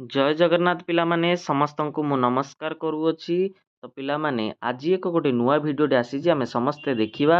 ଜୟ ଜଗନ୍ନାଥ ପିଲାମାନେ, ସମସ୍ତଙ୍କୁ ମୁଁ ନମସ୍କାର କରୁଅଛି। ତ ପିଲାମାନେ, ଆଜି ଏକ ଗୋଟେ ନୂଆ ଭିଡ଼ିଓଟେ ଆସିଛି। ଆମେ ସମସ୍ତେ ଦେଖିବା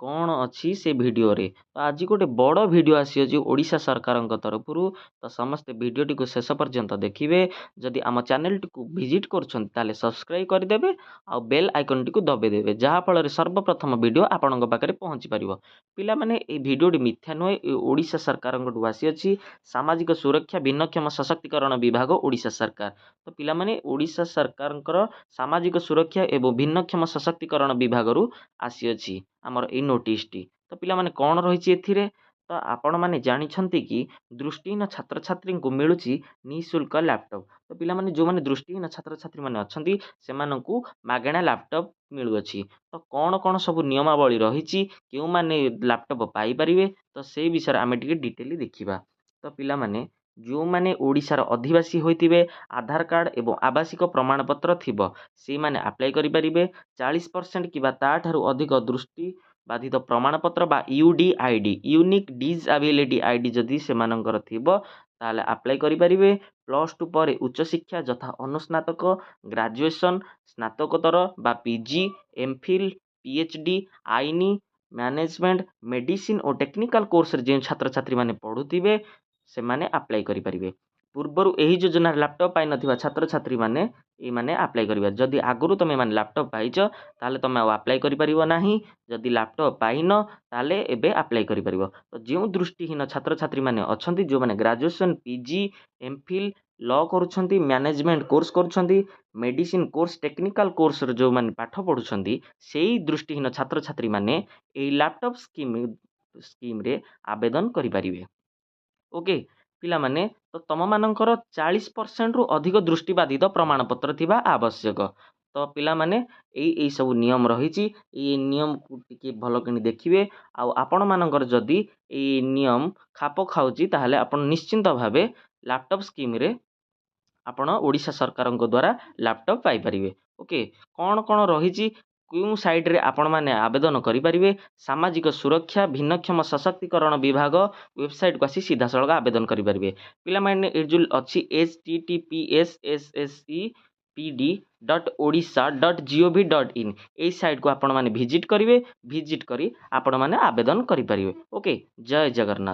କ'ଣ ଅଛି ସେ ଭିଡ଼ିଓରେ। ତ ଆଜି ଗୋଟେ ବଡ଼ ଭିଡ଼ିଓ ଆସିଅଛି ଓଡ଼ିଶା ସରକାରଙ୍କ ତରଫରୁ। ତ ସମସ୍ତେ ଭିଡ଼ିଓଟିକୁ ଶେଷ ପର୍ଯ୍ୟନ୍ତ ଦେଖିବେ। ଯଦି ଆମ ଚ୍ୟାନେଲଟିକୁ ଭିଜିଟ୍ କରୁଛନ୍ତି, ତାହେଲେ ସବସ୍କ୍ରାଇବ୍ କରିଦେବେ ଆଉ ବେଲ୍ ଆଇକନ୍ଟିକୁ ଦବାଇ ଦେବେ, ଯାହାଫଳରେ ସର୍ବପ୍ରଥମ ଭିଡ଼ିଓ ଆପଣଙ୍କ ପାଖରେ ପହଞ୍ଚି ପାରିବ। ପିଲାମାନେ, ଏଇ ଭିଡ଼ିଓଟି ମିଥ୍ୟା ନୁହେଁ, ଏ ଓଡ଼ିଶା ସରକାରଙ୍କଠୁ ଆସିଅଛି। ସାମାଜିକ ସୁରକ୍ଷା, ଭିନ୍ନକ୍ଷମ ସଶକ୍ତିକରଣ ବିଭାଗ, ଓଡ଼ିଶା ସରକାର। ତ ପିଲାମାନେ, ଓଡ଼ିଶା ସରକାରଙ୍କର ସାମାଜିକ ସୁରକ୍ଷା ଏବଂ ଭିନ୍ନକ୍ଷମ ସଶକ୍ତିକରଣ ବିଭାଗରୁ ଆସିଅଛି ଆମର ଏଇ ନୋଟିସଟି। ତ ପିଲାମାନେ, କ'ଣ ରହିଛି ଏଥିରେ? ତ ଆପଣମାନେ ଜାଣିଛନ୍ତି କି ଦୃଷ୍ଟିହୀନ ଛାତ୍ରଛାତ୍ରୀଙ୍କୁ ମିଳୁଛି ନିଃଶୁଳ୍କ ଲ୍ୟାପଟପ୍? ତ ପିଲାମାନେ, ଯେଉଁମାନେ ଦୃଷ୍ଟିହୀନ ଛାତ୍ରଛାତ୍ରୀମାନେ ଅଛନ୍ତି, ସେମାନଙ୍କୁ ମାଗଣା ଲ୍ୟାପଟପ୍ ମିଳୁଅଛି। ତ କ'ଣ କ'ଣ ସବୁ ନିୟମାବଳୀ ରହିଛି, କେଉଁମାନେ ଲ୍ୟାପଟପ୍ ପାଇପାରିବେ, ତ ସେଇ ବିଷୟରେ ଆମେ ଟିକେ ଡିଟେଲି ଦେଖିବା। ତ ପିଲାମାନେ, ଯେଉଁମାନେ ଓଡ଼ିଶାର ଅଧିବାସୀ ହୋଇଥିବେ, ଆଧାର କାର୍ଡ଼ ଏବଂ ଆବାସିକ ପ୍ରମାଣପତ୍ର ଥିବ, ସେଇମାନେ ଆପ୍ଲାଏ କରିପାରିବେ। 40% କିମ୍ବା ତା'ଠାରୁ ଅଧିକ ଦୃଷ୍ଟି ବାଧିତ ପ୍ରମାଣପତ୍ର ବା UDID, unique disability ID ଯଦି ସେମାନଙ୍କର ଥିବ, ତାହେଲେ ଆପ୍ଲାଏ କରିପାରିବେ। +2 ପରେ ଉଚ୍ଚଶିକ୍ଷା ଯଥା ଅନୁସ୍ନାତକ, ଗ୍ରାଜୁଏସନ୍, ସ୍ନାତକୋତ୍ତର ବା ପିଜି, ଏମ୍ଫିଲ୍, ପିଏଚ୍ ଡି, ଆଇନ, ମ୍ୟାନେଜମେଣ୍ଟ, ମେଡ଼ିସିନ ଓ ଟେକ୍ନିକାଲ କୋର୍ସରେ ଯେଉଁ ଛାତ୍ରଛାତ୍ରୀମାନେ ପଢ଼ୁଥିବେ, ସେମାନେ ଆପ୍ଲାଏ କରିପାରିବେ। ପୂର୍ବରୁ ଏହି ଯୋଜନାରେ ଲ୍ୟାପଟପ୍ ପାଇନଥିବା ଛାତ୍ରଛାତ୍ରୀମାନେ ଏଇମାନେ ଆପ୍ଲାଏ କରିବେ। ଯଦି ଆଗରୁ ତୁମେମାନେ ଲ୍ୟାପଟପ୍ ପାଇଛ, ତାହେଲେ ତୁମେ ଆଉ ଆପ୍ଲାଏ କରିପାରିବ ନାହିଁ। ଯଦି ଲ୍ୟାପଟପ୍ ପାଇନ, ତାହେଲେ ଏବେ ଆପ୍ଲାଏ କରିପାରିବ। ତ ଯେଉଁ ଦୃଷ୍ଟିହୀନ ଛାତ୍ରଛାତ୍ରୀମାନେ ଅଛନ୍ତି, ଯେଉଁମାନେ ଗ୍ରାଜୁଏସନ୍, ପିଜି, ଏମ୍ଫିଲ୍, ଲ କରୁଛନ୍ତି, ମ୍ୟାନେଜମେଣ୍ଟ କୋର୍ସ କରୁଛନ୍ତି, ମେଡ଼ିସିନ କୋର୍ସ, ଟେକ୍ନିକାଲ କୋର୍ସରେ ଯେଉଁମାନେ ପାଠ ପଢ଼ୁଛନ୍ତି, ସେଇ ଦୃଷ୍ଟିହୀନ ଛାତ୍ରଛାତ୍ରୀମାନେ ଏଇ ଲ୍ୟାପଟପ୍ ସ୍କିମ୍ରେ ଆବେଦନ କରିପାରିବେ। ଓକେ ପିଲାମାନେ, ତ ତୁମମାନଙ୍କର 40%ରୁ ଅଧିକ ଦୃଷ୍ଟିବାଧିତ ପ୍ରମାଣପତ୍ର ଥିବା ଆବଶ୍ୟକ। ତ ପିଲାମାନେ, ଏଇ ଏଇସବୁ ନିୟମ ରହିଛି। ଏଇ ନିୟମକୁ ଟିକେ ଭଲ କିଣି ଦେଖିବେ ଆଉ ଆପଣମାନଙ୍କର ଯଦି ଏଇ ନିୟମ ଖାପ ଖାଉଛି, ତାହେଲେ ଆପଣ ନିଶ୍ଚିନ୍ତ ଭାବେ ଲ୍ୟାପଟପ୍ ସ୍କିମ୍ରେ ଆପଣ ଓଡ଼ିଶା ସରକାରଙ୍କ ଦ୍ୱାରା ଲ୍ୟାପଟପ୍ ପାଇପାରିବେ। ଓକେ, କ'ଣ କ'ଣ ରହିଛି, କେଉଁ ସାଇଟ୍ରେ ଆପଣମାନେ ଆବେଦନ କରିପାରିବେ? ସାମାଜିକ ସୁରକ୍ଷା, ଭିନ୍ନକ୍ଷମ ସଶକ୍ତିକରଣ ବିଭାଗ ୱେବସାଇଟ୍କୁ ଆସି ସିଧାସଳଖ ଆବେଦନ କରିପାରିବେ। ପିଲାମାନେ, ଏ ଯେଉଁ ଅଛି https://ssepd.odisha.gov.in, ଏଇ ସାଇଟ୍କୁ ଆପଣମାନେ ଭିଜିଟ୍ କରିବେ। ଭିଜିଟ୍ କରି ଆପଣମାନେ ଆବେଦନ କରିପାରିବେ। ଓକେ, ଜୟ ଜଗନ୍ନାଥ।